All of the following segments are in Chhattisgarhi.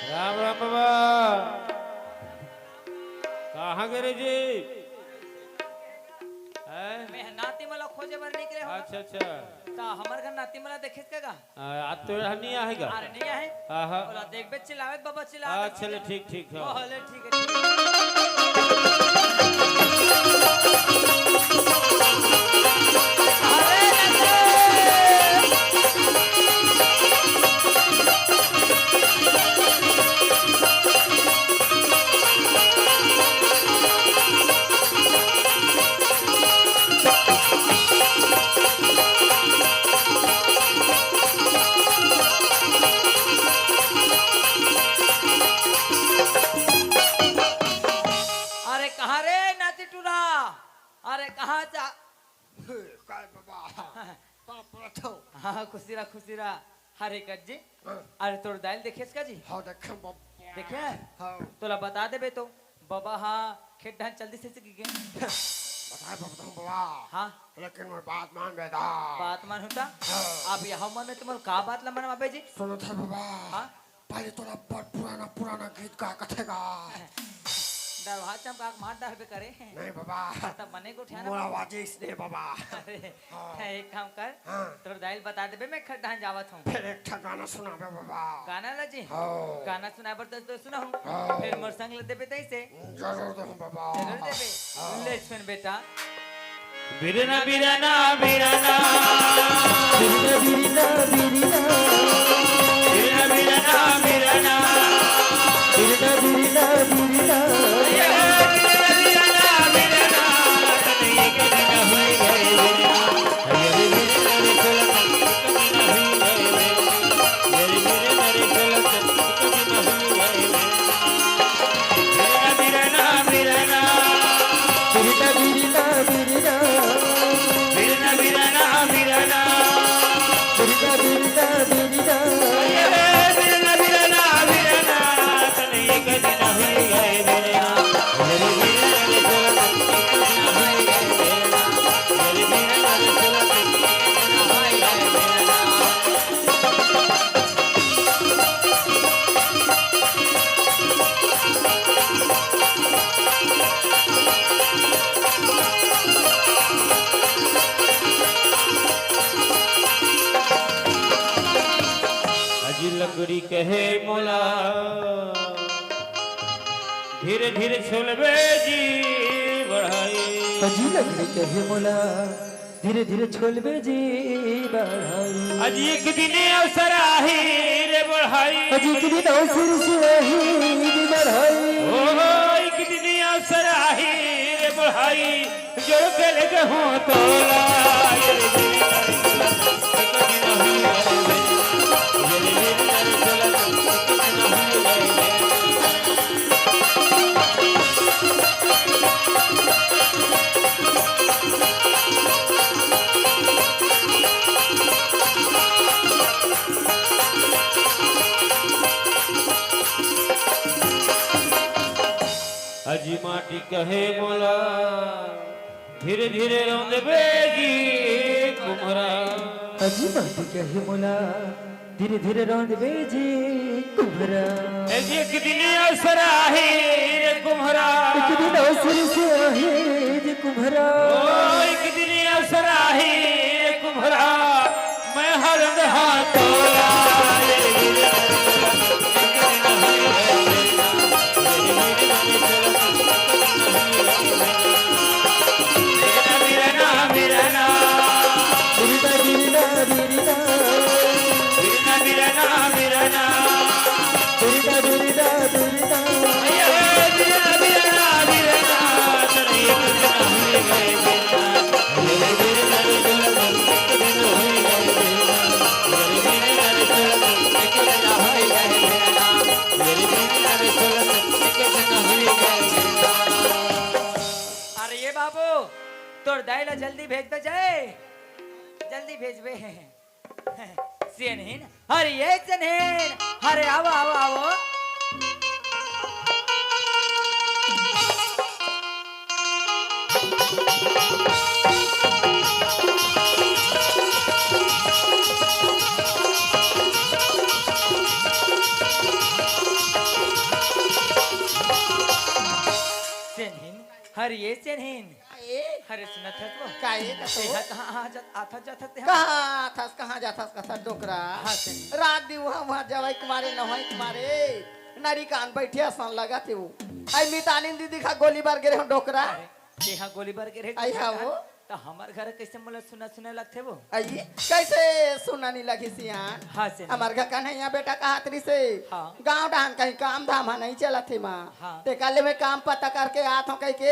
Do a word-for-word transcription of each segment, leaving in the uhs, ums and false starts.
राम राम बाबा। कहाँ गे रहे जी? हैं? मैं नाती मन ला खोजे बर निकले हों। अच्छा, अच्छा। त हमर घर नाती मन ला देखेस का गा? आ, आज तो यहाँ नहीं आएगा। अरे नहीं आए। हाँ, हाँ। ओला देखबे चिल्लावे बाबा चिल्ला। हाँ, चले, ठीक, ठीक, हाँ। ओले, ठीक है, ठीक है। अरे, अरे कहाँ रे नाती टूरा? अरे कहाँ जा? हे, काय बाबा? पाँव परत हँव। हाँ, खुशी रह, खुशी रह। अरे कट जी, हाँ। अरे तोर दाई ल देखेस का जी? हाँ, देखेंव बाबा। देखे? हाँ। तोला बता देबे तो, बाबा हा खेत डहन चल दिस हे कि गे? बताए बाबा, बाबा। हाँ। लेकिन मोर बात मान बेटा। बात मान होता? हाँ। अब यहाँ मन में तुम्हारे का बात ला मनवाबे जी? सुनत हस बाबा। हाँ। पहले तोला बड़ पुराना, पुराना गीत गाए कथे गा। दरवाजा चमका के मार डालबे करे। नहीं बाबा। तब मने को उठाना मोर बाबा। आवाज इसने बाबा। अरे, हाँ। एक काम कर, हाँ। तोर दाई ल बता देबे, मैं खेत डहन जावत हँव। फिर एक ठा गाना सुनाबे बाबा। गाना ला जी? हाँ। गाना सुनाए बर तो, तो सुनाहूँ। हाँ। फिर मोर संग ल देबे तइसे। जरूर देहूँ बाबा। जरूर देबे। हाँ। ले सुन बेटा। बिरना, बिरना, बिरना। बिरना, बिरना, बिरना। बिरना, बिरना, बिरना। बिरना, बिरना, बिरना। अजी लकड़ी कहे मोला, धीरे धीरे छोलबे जी बढ़ाई। अजी लकड़ी कहे मोला, धीरे धीरे छोलबे जी बढ़ाई। अजी एक दिन अवसर आही रे बढ़ाई। अजी एक दिन अवसर से आही जी बढ़ाई। ओ, एक दिन अवसर आही रे बढ़ाई। जोड़ के ले जाऊं तोला, ये रे मेरे, मेरे, मेरे, एक दिन हुई रे मेरे, ये रे मेरे, मेरे, चला, एक दिन हुई रे मेरे। अजी माटी कहे मोला, धीरे धीरे रौंदबे जी कुम्हरा। अजी माटी कहे मोला, धीरे धीरे रौंदबे जी कुम्हरा। ए जी, एक दिन अवसर आही रे कुम्हरा। एक दिन अवसर से आही जी कुम्हरा। ओ, एक दिन अवसर आही रे कुम्हरा। मैं हरंद हाथों अरे ये बाबू, तोर दाई ला जल्दी भेजबे जाए, जल्दी भेजबे। सेनहिन, अरे ये सेनहिन, अरे आवो, आवो, आवो। अरे ये सेनहिन। ए? अरे सुनत हस वो? का ए कथो? तेहा कहाँ आ जात, आथस जाथस तेहा? कहाँ आथस, कहाँ जाथस कथस डोकरा? हाँ, सेनहिन। रात दिन उहाँ, उहाँ जवई के मारे, नहई के मारे। नरी कान बइठे असन लगत हे वो। अई मितानिन दीदी के गोली बर गे रहे हो डोकरा। अरे, तेहा गोली बर गे रहे अई हाँ वो। त हमर घर कइसे मोला सुना सुना लगथे वो? अई, कइसे सुना नइ लगही सियान? हाँ, सेनहिन। हमर घर कन्हैया बेटा कहत रिहिसे, हाँ। गाँव डहन कहीं काम धाम ह नइ चलत हे माँ। हाँ। तेकर ले मैं काम पता करके आत हँव कहिके,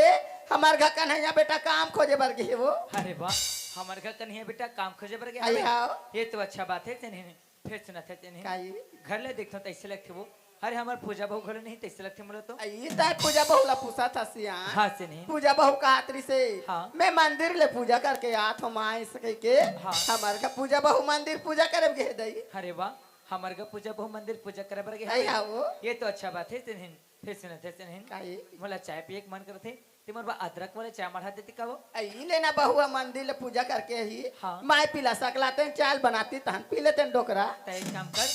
हमर घर कन्हैया बेटा काम खोजे बर गे हे वो। अरे वाह, हमर घर कन्हैया बेटा काम खोजे बर गे अई हवे। हाँ। ये तो अच्छा बात हे, सेनहिन। फेर सुनत हे तेन ही। का ये? घर ले देखथों त अइसे लगथे वो। अरे हमर पूजा बहू घलो नहीं त अइसे लगथे मोला तो। अई तैं पूजा बहू ला पूछत हस सियान। हाँ, सेनहिन। पूजा बहू कहत रिहिसे, हाँ। मैं मंदिर ले पूजा करके आत हँव माँ अइसे कहिके। हाँ। हमर घर पूजा बहू मंदिर पूजा करे गे हे दई। अरे वाह, हमर घर पूजा बहू मंदिर पूजा करे बर गे हे। अई हाँ वो। ये तो अच्छा बात हे सेनहिन। फेर सुनत हे सेनहिन। का ये? मोला चाय पिए के मन करथे। ते मोर बर अदरक वाला चाय मढ़ा देते का वो? अई ले ना बहुआ मंदिर ले पूजा करके आही। हाँ। माय पिला सकलाते चाय बनाती तहन पी लेते डोकरा। त एक काम कर,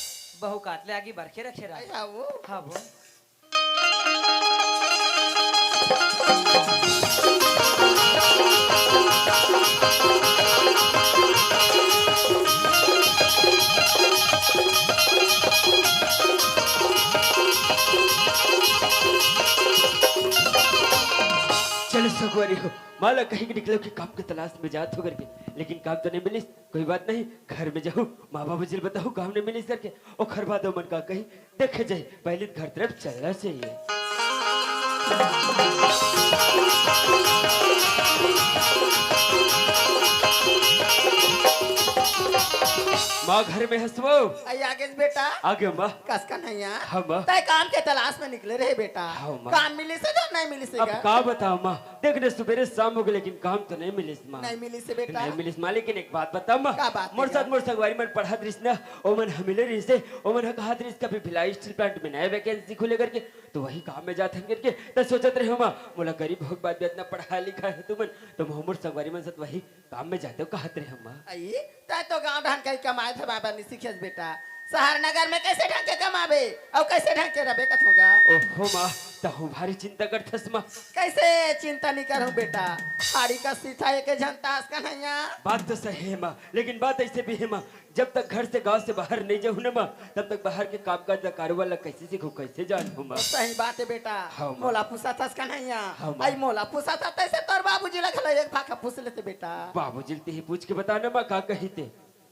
बहू कात ले आगी बरखे रखे रहा। अई हाँ वो। हाँ वो। चलो सगवारी हो, माँ ला कहिके निकलेंव कि काम के तलाश में जात हँव करके, लेकिन काम तो नइ मिलिस। कोई बात नहीं, घर में जाहूँ, माँ बाबूजी ल बताहूँ काम नइ मिलिस करके। ओखर बाद ओमन का कही, देखे जाही, पहली घर तरफ चलना चाहिए। माँ घर में हस वो? अई आगे बेटा। आगे माँ। कस कन्हैया। हाँ माँ। तैं काम के तलाश में निकले रहे बेटा। हाँ माँ। काम मिलिस हे तो नइ मिलिस हे अब गा? का बतावँ माँ, देख ने सुबेरे शाम हो गे लेकिन काम तो नइ मिलिस माँ। नइ मिलिस हे बेटा। नइ मिलिस माँ, लेकिन एक बात बतावँ माँ। का बात हे मोर साथ बेटा? मोर संगवारी मन पढ़त रिहिस ना, ओमन ह मिले रिहिसे, ओमन ह कहत रिहिस कभी भिलाई steel plant में नया vacancy खुले करके, त वही काम में जात हन करके, त सोचत रहेंव माँ, मोला गरीब होके बाद भी अतना पढ़ाय लिखाय हव तुमन, त महूँ मोर संगवारी मन साथ वही काम में जातेंव कहत रहेंव माँ। अई, तैं तो गाँव डहन कहीं कमाय धमाय बर नइ सीखे हस बेटा। सहर नगर में कइसे ढंग के कमाबे अउ कइसे ढंग के रहिबे कथों गा। ओहो माँ, तहूँ भारी चिंता करथस माँ। कइसे चिंता नइ करहूँ बेटा, हाड़ी कस सीथा एके झन तास कन्हैया। बात तो सही हे माँ, लेकिन बात अइसे भी हे माँ, जब तक घर से गाँव से बाहर नइ जाहूँ ना माँ, तब तक बाहर के कामकाज ला कारोबार ला कइसे सीखहूँ, कइसे जानहूँ माँ। त सही बात हे बेटा। हाँ माँ। मोला पूछत हस कन्हैया। हाँ माँ। अई मोला पूछत हस तइसे तोर बाबूजी ला घलो एक भाखा पूछ लेते बेटा। बाबूजी ल तेही पूछ के बता ना माँ, का कहिथे।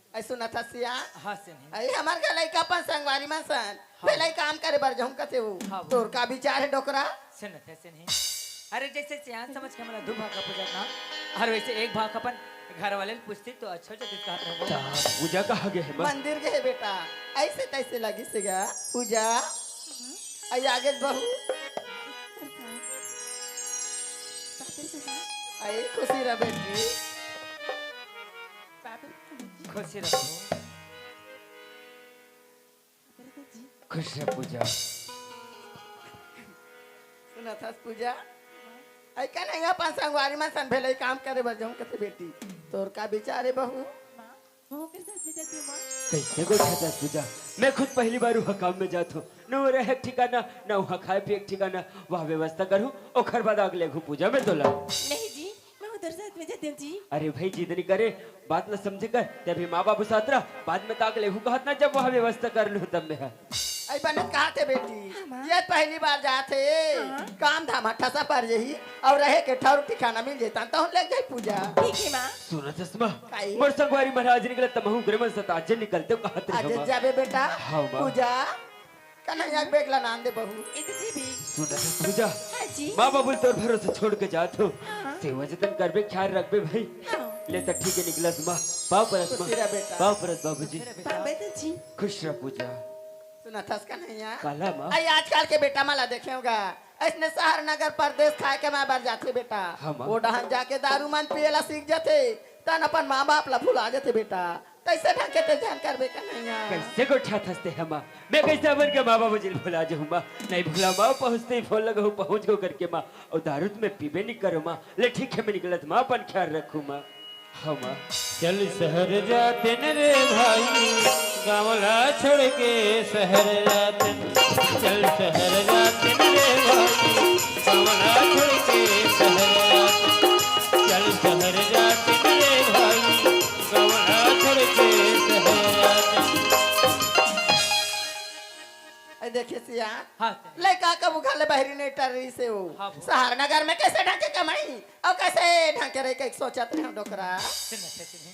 अई सुनत हस सियान? हाँ, सेनहिन। अई हमर घर लइका अपन संगवारी मन सन, हाँ। भेलई काम करे बर जाहूँ कथे वो। हाँ, वो। तोर का विचार हे डोकरा? सुनत हे सेनहिन। अरे जइसे सियान समझ के हमला दू भाखा पूछत ना, अउ वइसे एक भाखा अपन घर वाले ल पूछती त अच्छा हो जातिस कहत रहेंव। त पूजा कहाँ गे हे माँ? मंदिर गे हे बेटा, अइसे तइसे लगिस हे गा पूजा। अई आगे बहू। अई खुशी रह बेटी। खुशी रह। खुश रह पूजा। सुनत हस पूजा? अई कन्हैया अपन संगवारी मन सन भेलई काम करे बर जाहूँ कथे बेटी। तोर का विचार हे बहू? माँ, बहू के साथ में जाती हूँ, माँ। कइसे गोठियाथस पूजा? मैं खुद पहली बार उहाँ काम में जात हँव। न उहाँ रहे के ठिकाना, न उहाँ खाय पिये के ठिकाना। वहाँ व्यवस्था करहूँ, ओखर बाद आग लेगहूँ पूजा मैं तोला। नहीं जी, मैं उधर साथ में जाती हूँ जी। अरे भाई, जिद नइ करे, बात ला समझे कर, ते अभी माँ बाबू साथ रह, बाद में त आग लेहूँ कहत ना, जब वहाँ व्यवस्था कर लूँ तब मैं ह। अई बने त कहत हे बेटी, हाँ, माँ। ये पहली बार जात हे, हाँ। काम धाम ह ठसा पर जाही, अउ रहे के ठउर ठिकाना मिल जाही, तहन लेग जाही पूजा। ठीक हे माँ। सुनत हस माँ, काई? मोर संगवारी मन आज निकलत त महूँ ओकरे मन साथ आज निकलतेंव कहत रहेंव आज माँ। जाबे बेटा, हाँ, माँ। पूजा। कन्हैया के बेग ला नान दे बहू। ए तो जी भी। सुनत हस पूजा? हाँ जी। माँ बाबू ल तोर भरोसे छोड़ के जात हँव। हाँ। सेवा जतन करबे, ख्याल रखबे भाई। हाँ। ले त ठीक हे निकलत माँ। पाँव परत माँ। खुशी रह बेटा। पाँव परत बाबूजी। पाँव परत जी। खुश रह पूजा। सुनत हस कन्हैया? काला माँ? अई आजकल के बेटा मन ला देखे होगा, अइसने सहर नगर परदेस खाय कमाय बर जाथे बेटा। हाँ माँ। ओ डहन जाके दारू मन पिये ला सीख जाथे, तहन अपन माँ बाप ला भुला जाथे बेटा। कइसे ढंग के ते झन करबे कन्हैया? कइसे गोठियाथस ते ह माँ? मैं कइसे अपन के माँ बाबूजी ल भुला जाहूँ माँ? नइ भुलाँव माँ, पहुँचते ही फोन लगाहूँ, पहुँच गेंव करके माँ। अउ दारू त मैं पीबे नइ करों माँ। ले ठीक हे, मैं निकलत माँ, अपन ख्याल रखहू माँ। हाँ माँ। चल सहर जातेन रे भाई, गाँव ला छोड़ के सहर जातेन। चल सहर जातेन रे भाई, गवना छोड़ के शहर आके, चल शहर जाके रे भाई, गवना छोड़ के शहर आके। ए, देखे सिया, हाँ, सही। लइका कभू घर ले बहरी नहीं टर्री से हो। हाँ, वो। शहर नगर में कैसे ढंग के कमाई अउ कैसे ढंग के रही, कहीं सोचत रहे डोकरा। सुन, अच्छा, सुन।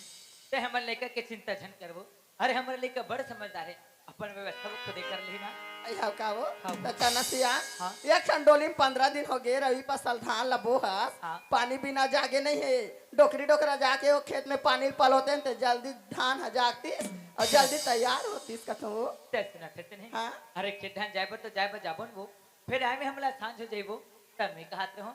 ते हमर लइका के चिंता झन करबो। अरे, हमर लइका बड़ समझदार हे, अपन व्यवस्था वो खुदे कर लेही ना। आई हव का वो? हाँ, वो। त चनसिया, हाँ। एक ठन डोली में पंद्रह दिन हो गे, रवि फसल धान ल बोहस, हाँ। पानी बिना जागे नहीं हे। डोकरी डोकरा जाके वो खेत में पानी पलोते न, ते जल्दी धान ह जागतिस अउ जल्दी तैयार होतिस कथों। ते सुनत हे ते नहीं? हाँ। अरे, खेत धान जाए बर तो जाए बर जाबो न वो, फिर आए में हमला सांझ हो जाइबो, तब मैं कहत रहूं,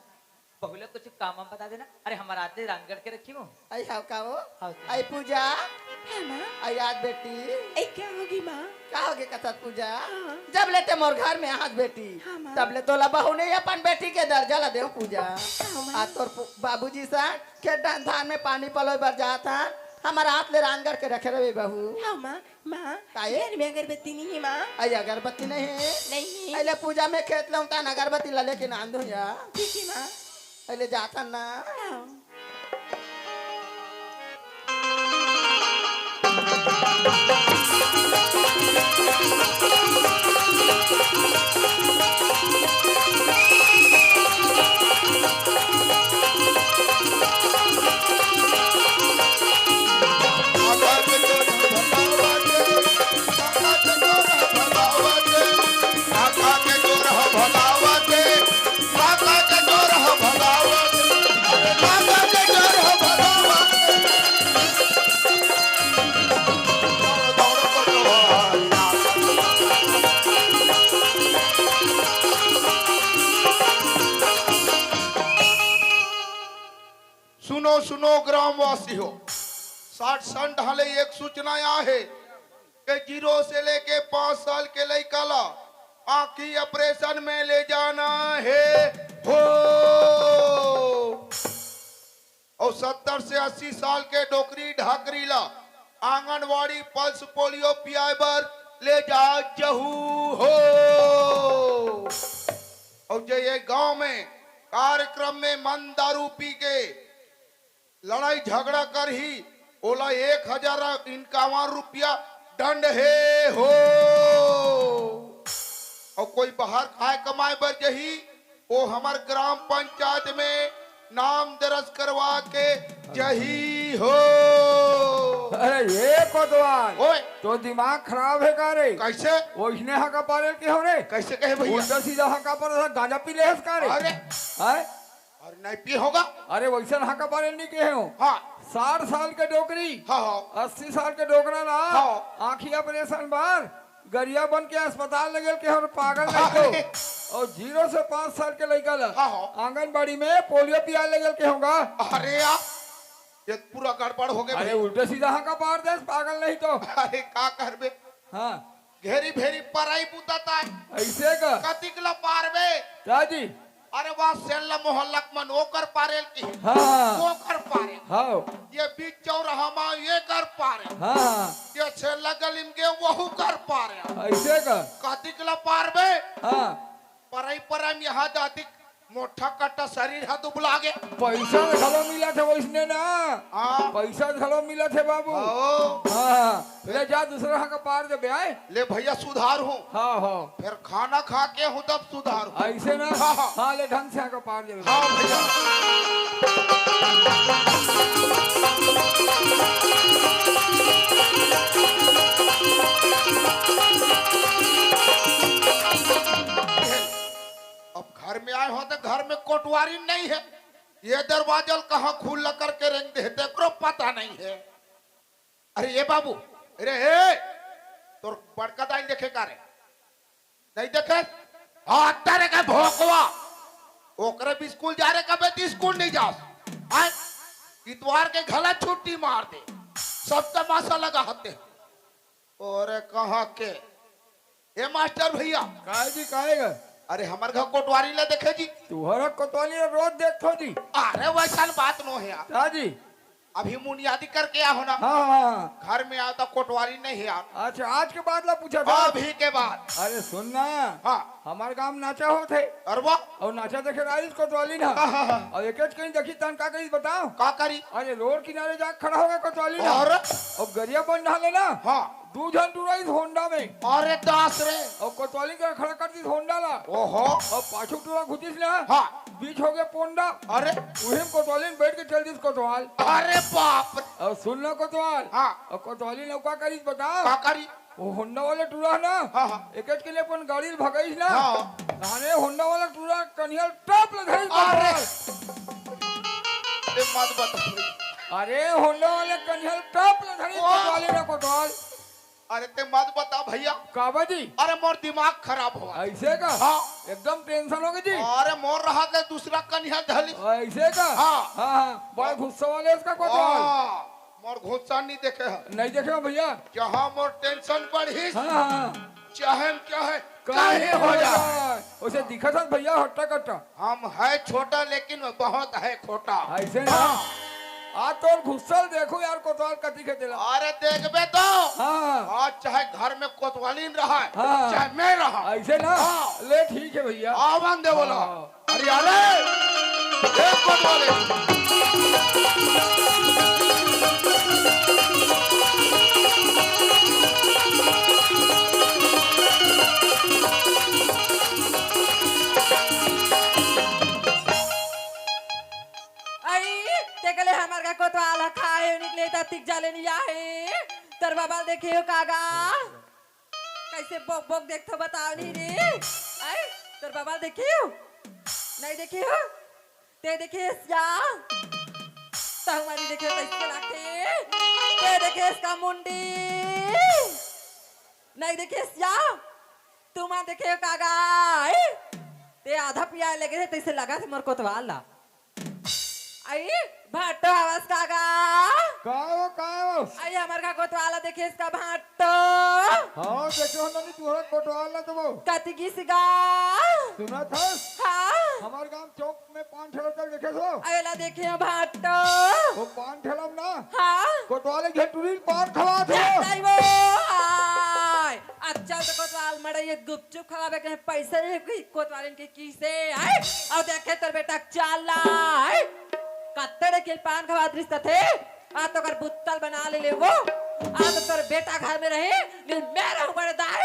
बहू ला कुछ काम वाम बता देना। अरे, हमर आते रांधगढ़ के रखी वो। आई हव का वो? हाँ, सही। आई पूजा। हाँ, माँ। आई आज बेटी। ए, क्या होगे, माँ? का होगे कथस पूजा? हाँ। जब ले ते मोर घर में आहस बेटी, हाँ, माँ। तब ले तोला बहू नहीं अपन बेटी के दर्जा ला देव पूजा। हाँ, माँ। आज तोर पु-, बाबूजी सन खेत धान में पानी पलोय बर जात हन, हमर हाथ ले रांधगढ़ के रखे रहे बहू। हाँ, माँ। माँ, काहे? घर में अगरबत्ती नहीं हे, माँ। आई अगरबत्ती नहीं हे? नहीं हे। अइले पूजा में खेत लौटा न अगरबत्ती ला लेके नांद हो या। ठीक हे, माँ। अइले जाथन ना। हाँ। सुनो, सुनो ग्रामवासी हो, साठ संत हले एक सूचना आहे के जीरो से लेके पाँच साल के लइका ला आँखी ऑपरेशन में ले जाना हे हो, अउ सत्तर से अस्सी साल के डोकरी ढाकरी ला आंगनवाड़ी पल्स पोलियो पियाए बर ले जा जहू हो। अउ जे ये गांव में कार्यक्रम में मन दारू पी के लड़ाई झगड़ा करही, ओला एक हजार इक्यावन रुपया दंड हे हो। अउ कोई बाहर खाए कमाए बर जही, ओ हमर ग्राम पंचायत में नाम दर्ज करवा के जही हो। अरे ये कोतवाल, ओए। तो दिमाग खराब हे का रे? कैसे? ओइसने हांका पारेल के हो रे? कैसे कहे भैया? उल्टा सीधा हांका पर गांजा पी ले हस का रे? अरे। हैं? अरे नहीं पी होगा। अरे वइसन हांका पारेल नहीं कहे हो। हाँ। साठ साल के डोकरी, हाँ, हाँ। अस्सी साल के डोकरा ला, हाँ। आँखी ऑपरेशन बार गरिया बन के अस्पताल ले गेल के हो, पागल नहीं तो। अरे। अउ जीरो से पाँच साल के लइका ला हाँ, हाँ। आंगनबाड़ी में पोलियो पियाए ले गेल के होगा। अरे यार, ये पूरा गड़बड़ हो गए अरे भाई। उल्टे सीधा हांका पार देस, पागल नहीं तो। अरे का करबे? हाँ। घेरी भेरी परई बुता ताय। अइसे का? कतिक ल पारबे? का जी? अरे वाह, सेल्ला मोहल्ला के मन ओकर पारेल की। हाँ। ओकर पारेल। हाँ। ये बीच चौराहा मा ये कर पारेल। हाँ। ये सेल्ला गली में गे वहू कर पारेल। अइसे का? कतिक ल पारबे? हाँ। परई परई में यहाँ दातिक मोटा कट्टा शरीर ह दुबला गे। पैसा घलो मिलत हे वइसने ना। हाँ। पैसा घलो मिलत हे बाबू। हाँ। हाँ। ले जा दूसरा हांका पार देबे आय। ले भैया सुधार हूँ। हाँ, हाँ। फिर खाना खा के हूँ तब सुधार हूँ। अइसे ना? हाँ, हाँ। हाँ, ले ढंग से हांका पार देबे। हाँ भैया। अब घर में आए हो तो घर में कोटवारी नहीं है। ये दरवाजा ल कहाँ खुल्ला करके रेंग दे हे, तेकरो पता नहीं है। अरे ये बाबू, अरे हे, तोर बड़का दाई ल देखे का रे? नहीं देखे? हाँ, तेरे के भोकवा। ओकरे भी स्कूल जा रे कबे ती स्कूल नहीं जास। आय, इतवार के घला छुट्टी मार दे। सब तमाशा लगा हते। अरे कहाँ के? ए मास्टर भैया। काय जी, काय गा? अरे हमर घर कोटवारी ला देखे जी। तुहरा कोतवाली ला रोज देखथो जी। अरे वइसन बात नो हे यार। का जी? अभी मुनियादी करके आहो ना। हाँ, हाँ, हाँ। घर में आओ तो कोटवाली नहीं है यार। अच्छा, आज के बात ला पूछा था। अभी के बात। अरे सुन ना। हाँ। हमारे गांव में नाचा होत है। अरे वाह। और नाचा देखे राइस कोतवाली ना। हाँ, हाँ, हाँ। और एक कहीं देखी तन का कहीं बताओ। का करी? अरे रोड किनारे जाके खड़ा हो गया कोतवाली ना। और? और गरिया बन ढाले ना। हाँ। दू झन टुराइस होंडा में। अरे दास रे। और कोतवाली का खड़ा कर दिस होंडा ला। ओहो। और पाछू टुरा घुसिस ना। हाँ। बीच हो गया पोंडा। अरे। उही में कोतवाली में बैठ के चल दिस कोतवाल। अरे बाप रे। और सुन लो कोतवाल। हाँ। और कोतवाली नौका करिस बताओ। का करी? वो होंडा वाला टूरा है ना। हाँ, हाँ। एक के लिए अपन गाड़ी भगाइस ना। हाँ। अरे होंडा वाला टूरा कनिहल टॉप ले धरिस अरे। कोतवाल। ते मत बता। अरे होंडा वाले कनिहल टॉप ले धरिस वाह। कोतवाली ना कोतवाल। अरे ते मत बता भैया। काबा जी? अरे मोर दिमाग खराब हो। ऐसे का? हाँ। एकदम टेंशन हो गई जी। अरे मोर रहा के दूसरा कनिहल धली। ऐसे का? हाँ। हाँ, हाँ। बड़ा गुस्सा वाले इसका कोतवाल। हाँ। मोर घुस्सा नहीं देखे है। नहीं देखे हो भैया? जहाँ मोर टेंशन बढ़ी, हाँ, हाँ। चाहे न चाहे, काहे काहे हो हो जाए। जाए। उसे दिखा था भैया हट्टा कट्टा। हम है छोटा लेकिन बहुत है खोटा। ऐसे ना। हाँ। आ तो घुस्सा देखो यार कोतवाल कति के दिला। अरे देखबे तो। हाँ। आज चाहे घर में कोतवालीन रहा है, हाँ। चाहे मैं रहा। ऐसे ना। हाँ। ले ठीक है भैया। आवन दे बोला। हाँ। अरे, अरे, एक बात बोले। आई, तेकले हमर का कोतवाल खाए निकले त तिक जाले नहीं आहे। तोर बाबा देखे हो कागा? कैसे बोक बोक देखथो बताओ नहीं रे। आई, तोर बाबा देखे हो? नहीं देखे हो? ते देखे या? तहमारी देखे कैसे लागथे? ते देखे इसका मुंडी? नहीं देखे या? तुमा देखे कागा? आई? ते आधा पिया लगे थे तैसे लगा थे मोर कोतवाल ला। आई, भाटो आवाज कागा? का हो, का हो? आई, हमर का कोतवाल ला देखे इसका भाटो। हाँ, देखे हो ननी तुहरा कोतवाल ला तो वो। कति गिस गा? सुना था? हाँ। हमार गांव चौक में पान ठेला तक देखे सो? अरे ला देखे हो भाटो। वो पान ठेला में ना? हाँ। कोतवाल एक झटुरी पान खवा थे। जाता ही वो। हाय। अच्छा तो कोतवाल मड़े ये गुपचुप खवाबे के पैसे ये कोई कोतवालिन के किसे आए? और देखे तोर बेटा चाला आए। कत्तड़ के पान खवा दृष्ट थे। आ तो कर बुत्तल बना ले, ले वो। आ तो तोर बेटा घर में रहे, ले मैं रहूं बड़े दाई।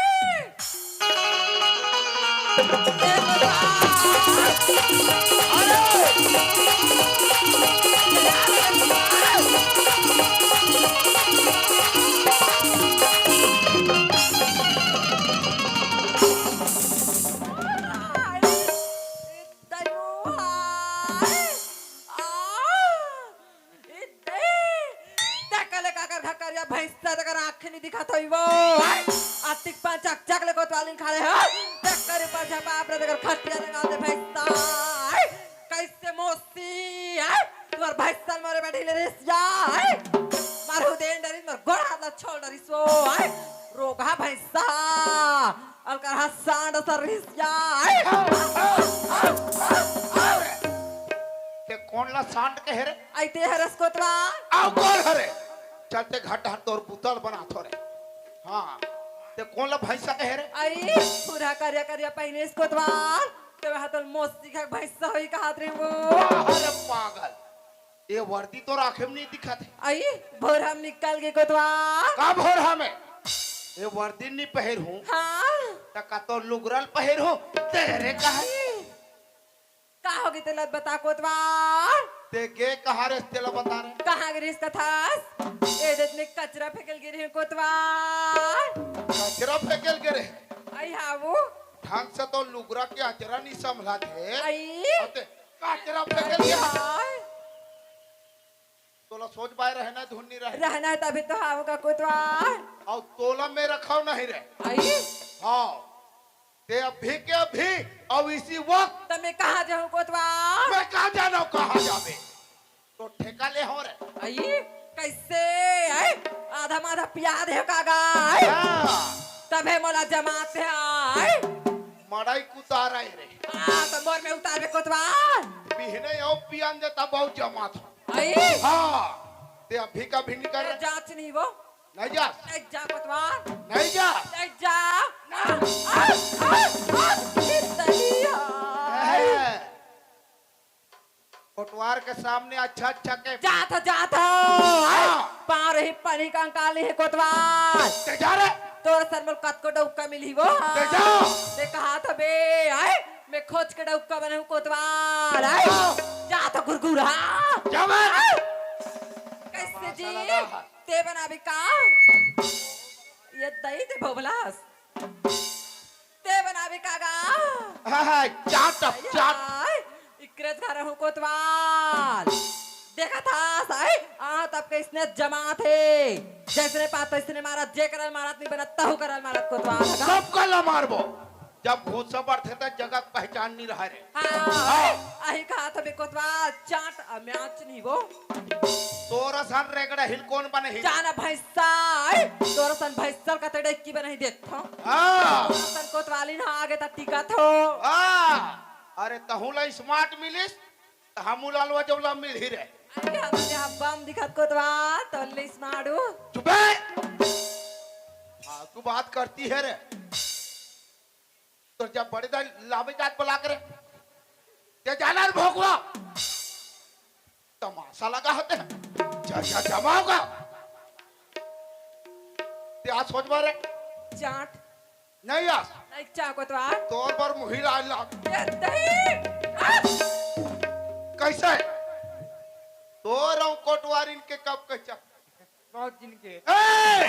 ए, दे, ते कले काकर घर करिया भैंसा तकर आँख नहीं दिखात होई वो। अतिक पाँच चक चक ले कोतवालिन खा ले हो। तकर ऊपर झपा अपने तकर खटिया लगा दे भैंसा। कैसे मोसी है? तुम्हार भैंसा मोरे बैठी ले रिसिया है। मारू देन डरी, मार गोड़ हाथ ला छोड़ डरी सो है। रोगा भैंसा। अलकर हा सांड असन रिसिया। ते कोन ला सांड कहे रे? आई ते हरस कोतवाल। आउ कोन हरे? चल ते घट हट तोर बुतल बनाथों रे। हाँ, ते कोन ला भैंसा कहे रे? आई, पूरा करिया करिया पहिने इस कोतवाल। ते वह तोर मोसी का भैंसा होई कहात रे वो। वाह रे पागल। ये वर्दी तोर आँखे में नहीं दिखत हे। आई, भोरहा में निकल गे कोतवाल। का भोरहा में? ये वर्दी नहीं पहिर हूँ। हाँ। त का तोर लुगरा ल पहिर हूँ? तेरे का हे? का होगे तेला बता कोतवाल? ते गे कहाँ रे तेला बता रे। कहाँ गे रिस कथस? ए देत में कचरा फेंके ल गे रहे हूँ कोतवाल। कचरा फेंके ल गे रहे? आई हाँ वो। ढंग से तो लुगरा के अचरा नहीं संभला थे। आई। अउ ते कचरा फेंके ल गे। आई हाँ। तोला सोच बाय रहना धुन नहीं रहे। रहना है तभी तो हाव का कोतवाल। अउ तोला मैं रखाव नहीं रे। आई? हाँ। ते अभी के अभी अउ इसी वक्त। त मैं कहाँ जाहूँ कोतवाल? मैं कहाँ जाना हूँ, कहाँ जाबे? तो ठेका ले हो रे। आई? कैसे? आई? आधा माधा पिया दे कागा? आई? हाँ। तभे मोला जमात हे आई? मड़ई कुतार आए रे। हाँ, तो मोर में उतार बे कोतवाल। बिहने अउ पियान दे तब अउ जमात हो। आई? हाँ। ते अभी का भी निकल रहा। जांच नहीं वो। नहीं जा। नहीं जा कोतवाल। नहीं जा। नहीं जा। आ, आ, आ, आ, किस तरी है? कोटवार के सामने अच्छा अच्छा के जात जात हो। पाँव रही पानी कंकाली है कोतवाल। ते जा रे। तोर सन मोल कतको डौका मिली वो। ते जा। ते कहा था बे आए, मैं खोज के डौका बनहूं कोतवाल आए। जात गुरगुरा। जा बे। कैसे जी? ते बनाबे का? ये दई ते भोबलास। ते बनाबे का गा? हाँ हाँ, चाट अब चाट। आय, इकरे घर हूँ कोतवाल। देखा था साई, आ तब के इसने जमात है। जैसने पात तैसने मारत, जे करल मारत नहीं बनत, तहु करल मारत कोतवाल। सबका ला मारबो। जब घूसा बढ़थे त जगह के पहचान नहीं रहा रे। हाँ, अही कहा था बे कोतवाल, चाट अम्याच नहीं वो। तोरा सन रेगड़ा हिल कौन बने हिल? जाना भैंसा, आय, तोरा सन भैंसल का तेड़े की बनाई देत हो। हाँ। तोरा सन कोतवाली ना आगे त टिका थो। हाँ। अरे तहूँ ला स्मार्ट मिलिस, त हमू लालवा जौला मिल ही रे। अरे हम यहाँ बम दिखत कोतवाल, तो ले स्मार्ट हूँ। चुपे। फालतू बात करती है रे। तो जब बड़े दाई लावे जात बला करे, ते जाना रे भोगवा। तमाशा लगा होते हैं। जा, जा, जमा होगा। ते आज सोच मारे। चाट। नहीं आस। नहीं चाह कोतवाल। तोर पर मुही लाल लाग। ये दही। आ! कैसे? तोर अउ कोटवारिन के कब के चक-, बहुत दिन के। ए!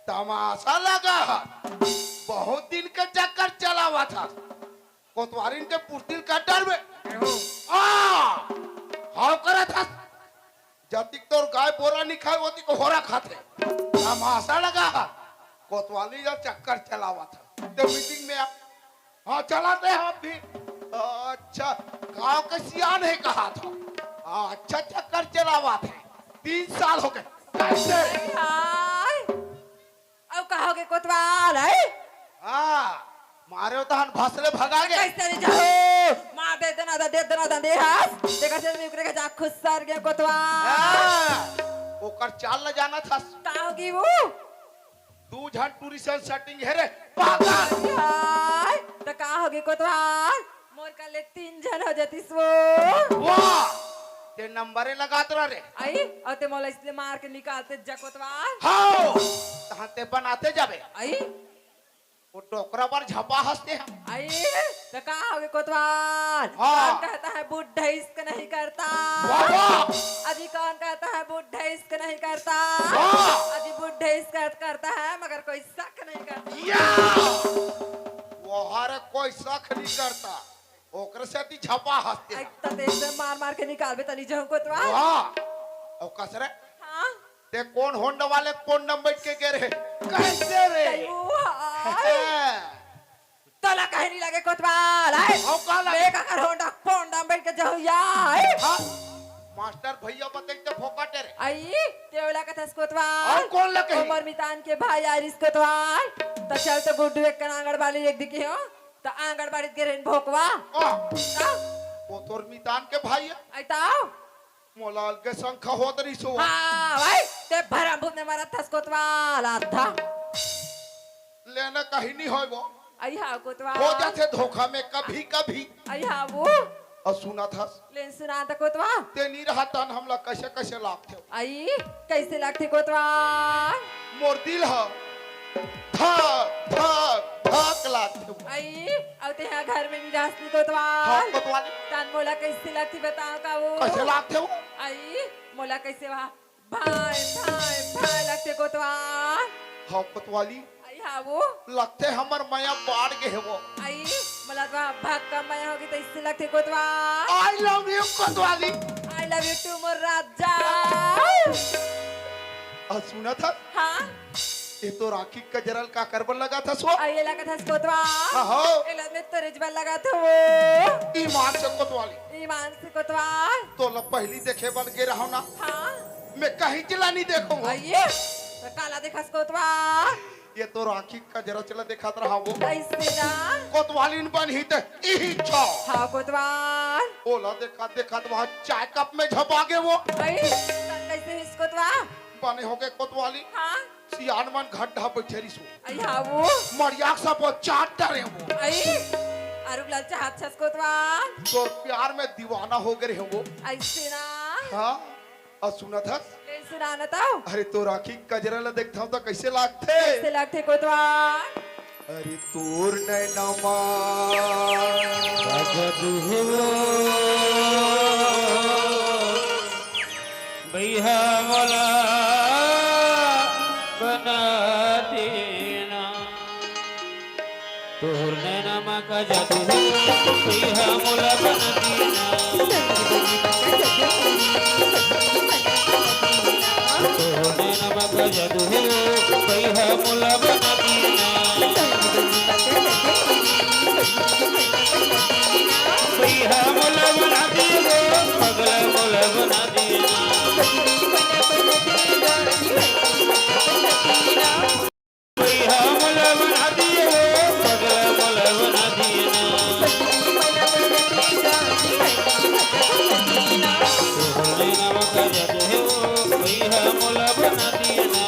तमाशा लगा है। बहुत दिन के चक्कर चलावा था। कोतवारिन के पुर्तिल कटर में। एहो, आ! हाव करा था। जतिक तोर गाय बोरा नहीं खाए, ओतिक होरा खाथे। तमाशा लगा है। कोतवाली या चक्कर चलावा था। ते मीटिंग में आ, हाँ, चलाते हैं आप भी। अच्छा, गांव के सियान है कहा था। अच्छा, चक्कर चलावा थे। तीन साल हो गए। कैसे? हाय। अब कहोगे कोतवाल है? हाँ, मारे हो तहन भसले भगा गए। कैसे नहीं जाओ? मार दे देना दा, दे देना दा, दे हास। देखा से मिकरे के जा खुद सर गए कोतवाल। हाँ, ओकर चाल ल जाना था। का होगी वो? दू झन टूरी सन सेटिंग है रे, पागल। हाय, तो का होगी कोतवाल? मोर का ले तीन झन हो जातीस वो। वाह, ते नंबरे लगात रह रे। आई, और ते मोला इसलिए मार के निकालते जा कोतवाल। हाओ, तहां ते बनाते जाबे। आई, वो डोकरा पर झपा हंसते हैं। आई, तो का होगी कोतवाल? हाँ। कौन कहता है बुढ़ा इश्क नहीं करता? वाह, वाह। अजी कौन कहता है बुढ़ा इश्क नहीं करता? वाह। अजी बुढ़ा इश्क करता है मगर कोई शक नहीं करता। या, वो हर कोई शक नहीं करता, ओकरे से ती झपा हंसते हैं। एकदम एकदम मार मार के निकालबे तनी जहूं कोतवाल। वाह, और कसरे, हाँ। ते कौन होंडा वाले कौन नंबर के गिर है? कैसे रे? तैयो हाय। तोला कहे नहीं लगे कोतवाल, आए? हम का लगे? मैं का कर होंडा, होंडा में बैठ के जाऊँ, या, आए? हाँ? मास्टर भैया बताई ते फोकट रे। आई, तेवला कथस कोतवाल। और कौन लगे? उमर मितान के भाई आरिस कोतवाल। तो चल तो गुड्डू एक कन आंगनबाड़ी एक दिखे हो। तो आंगनबाड़ी के रेन भोकवा। आ, ता? वो तोर मितान के भाई है? आई ताओ? मोला अलगे शंका होत रही सो। हाँ, भाई, ते भरम भूत ने मारा थस कोतवाल, आधा। लेना कहीं नहीं होय वो। आई हाँ कोतवाल। हो जाथे धोखा में कभी कभी। आई हाँ वो। और सुना था, लेन सुना था कोतवाल। ते नहीं रहा तन हमला कैसे कैसे लागथे। आई, कैसे लागथे कोतवाल? मोर दिल ह धक धक धक लागथे। आई, अब ते यहाँ घर में नहीं रहस नहीं कोतवाल। हाँ, कोतवाली। तन मोला कैसे लागथे बताओ का वो? कैसे लागथे वो? आई, मोला कैसे वहाँ भाई, भाई, भाई लागथे कोतवाल। हाँ, कोतवाली। आई हाँ वो। लगथे हमर मया बाढ़ गे हे वो। आई, मोला तो भक्का मया होगी तो इससे लगथे कोतवाल। I love you, कोतवाली। I love you too मोर राजा। और सुना था, हाँ। ये तो राखी कजरल का करबन लगा था सो। आई लगा था कोतवाल। हाँ, हाँ। एला में तो रिजबन लगा था वो। ईमान से कोतवाली। ईमान से कोतवाल। तो ला पहली देखे बन के रहो ना। हाँ। मैं कहीं जिला नहीं देखो। आइए। तो काला देखा कोतवाल। ये तो राखी कजरा चला देखत रहा वो। कैसे ना? कोतवालिन बन ही ते इही छो। हाँ कोतवाल। ओला देखत देखत वहाँ चाय कप में झपा गे वो। आई, कैसे आने होगे कोतवाली। हाँ। सियान मन घड्डा बैठे रिसो। अई हाँ वो। मरिया के सब चाट डरे वो। अई। अरुग लाल चाहत छस कोतवाल। तोर प्यार में दीवाना होगे रहे वो। अइसे ना। हाँ। अउ सुनत हस? ले सुना न तव। अरे तोर आँखी कजरा ला देखथव त कइसे लागथे? कइसे लागथे कोतवाल? अरे तोर नैना मा का जादू हे वो, भैया मोला बना देना। तोर नैना मा का जादू हे, भैया मोला बना देना। तोर नैना मा का जादू हे, भैया मोला बना देना। भैया मोला बना दे वो, पगला मोला बना देना। भैया मोला बना दे वो, पगला मोला बना देना। तोर नैना मा का जादू हे वो, भैया मोला बना देना।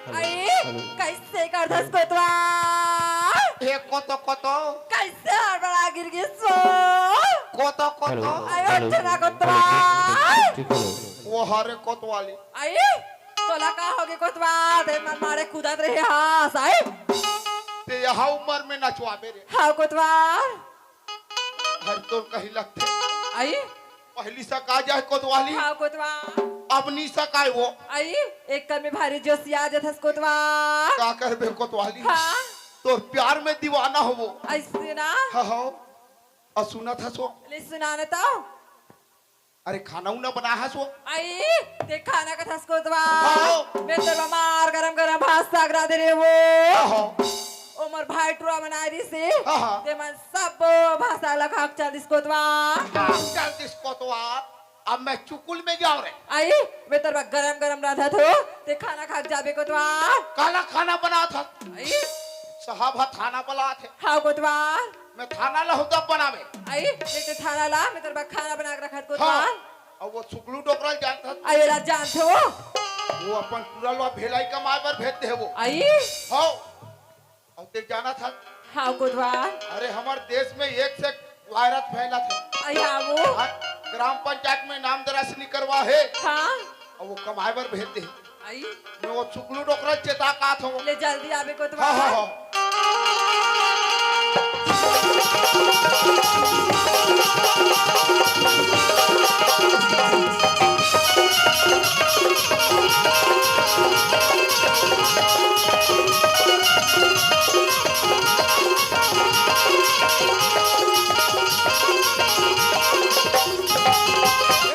अरे, हेलो। कइसे करथस कोतवाल? ए, कोतो, कोतो। कइसे हड़बड़ा गिर गिस वो? कोतो, कोतो। हेलो, अयो, हेलो। चना कोतवाल। ठीक, ठीक, ठीक, हेलो। वो हरे कोतवाली। अई, तोला का होगे कोतवाल? ते मन मारे कूदत रहे हस, अई? ते यहा उमर में नचवाबे रे। हाँ कोतवाल। हर तोर कही लगथे। अई? पहली सका जाए कोतवाली। हाँ, कोतवाल। अब नी सकाय वो। अई, एक कन में भारी जोशिया जाथस कोतवाल। का करबे कोतवाली? हाँ। तोर प्यार में दीवाना होवो। अइसे ना? हाँ, हाँ। अउ सुनत हस वो। ले सुना न तव। अरे खाना उना बना हस वो। अई, ते खाना कथस कोतवाल। हाँ। मैं तो मार गरम गरम भात साग रांधे रेहेंव वो। हाँ, हाँ। ओ मोर भाई टुरा मन आय रिहिसे। हाँ, हाँ। ते मन सब भात साग ला खा के चल दिस कोतवाल। हाँ, चल दिस कोतवाल। अब मैं चुकुल में जाओ रे। अई, मैं तोर बर गरम गरम रांधत हों, ते खाना खा के जाबे कोतवाल। काला खाना बनात हस? अई। साहब हा थाना बलात हे। हाँ कोतवाल। मैं थाना ला होता बनावे। आई, नहीं तो थाना ला, मैं तेरे बर खाना बना के रखत कोतवाल। अब वो सुकलू डोकरा ल जानत हस? आई, ओला जानत हो? वो अपन टूरा ल भेलाई कमाए बर भेजथे वो। आई, हव। अउ ते जानत हस? हाँ कोतवाल। अरे, हमर देश में एक से एक वायरस फैलत हे। आई, हाँ वो। हाँ, ग्राम पंचायत में नाम दर्ज नइ करवा हे। हाँ। अउ वो कमाए बर भेजथे। आई, मैं वो सुकलू डोकरा ल चेता के आत हंव। ले जल्दी आबे हाँ, कोतवाल। हाँ, हाँ।